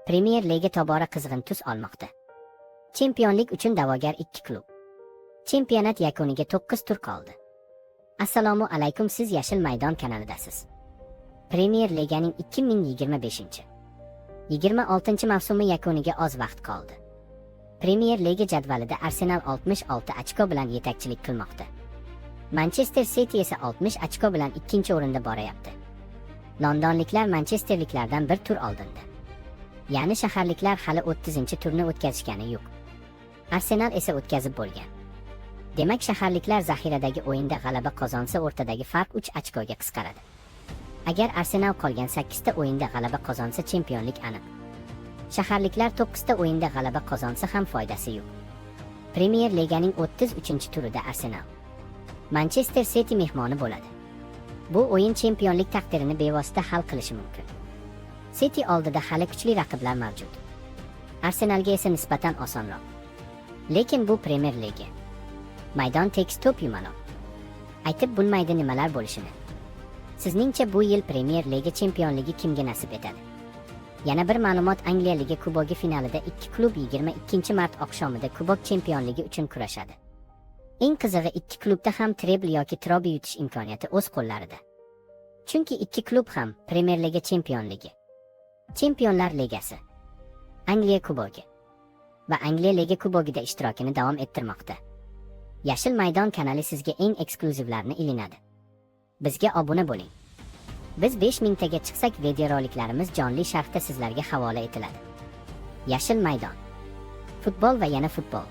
Premier Liga tobora qizg'in tus olmoqda. Chempionlik uchun da'vogar ikki klub. Chempionat yakuniga 9 tur qoldi. Assalomu alaykum, siz Yashil maydon kanalidasiz. Premier Liganing 2025 26 mavsumi yakuniga oz vaqt qoldi. Premier Liga jadvalida Arsenal 66 ochko bilan yetakchilik qilmoqda. Manchester City esa 60 ochko bilan ikkinchi o'rinda borayapti. Londonliklar Manchesterliklardan bir tur oldinda. Ya'ni shaharliklar hali 30-turni o'tkazishgani yo'q. Arsenal esa o'tkazib bo'lgan. Demak, shaharliklar zaxiradagi o'yinda g'alaba qozonsa, o'rtadagi farq 3 ochkoga qisqaradi. Agar Arsenal qolgan 8 ta o'yinda g'alaba qozonsa, chempionlik aniq. Shaharliklar 9 ta o'yinda g'alaba qozonsa ham foydasi yo'q. Premier Liganing 33-turida Arsenal Manchester City mehmoni bo'ladi. Bu o'yin chempionlik taqdirini bevosita hal qilishi mumkin. City oldida hali kuchli raqiblar mavjud. Arsenalga esa nisbatan osonroq. Lekin bu Premier Liga. Maydon tekis, to'p yumaloq. Aytib bo'lmaydi nimalar bo'lishini. Sizningcha, bu yil Premier Liga chempionligi kimga nasib etadi? Yana bir ma'lumot: Angliya Liga Kubogi finalida ikki klub 22 mart oqshomida kubok chempionligi uchun kurashadi. Eng qizig'i, ikki klubda ham treble yoki trobi yutish imkoniyati o'z qo'llarida. Chunki ikki klub ham Premier Liga chempionligi, Chempionlar Ligasi, Angliya Kubogi va Angliya Liga Kubogida ishtirokini davom ettirmoqda. Yashil maydon kanali sizga eng eksklyuzivlarni ilinadi. Bizga obuna bo'ling. Biz 5000 taga chiqsak, videoroliklarimiz jonli sharhda sizlarga havola etiladi. Yashil maydon. Futbol va yana futbol.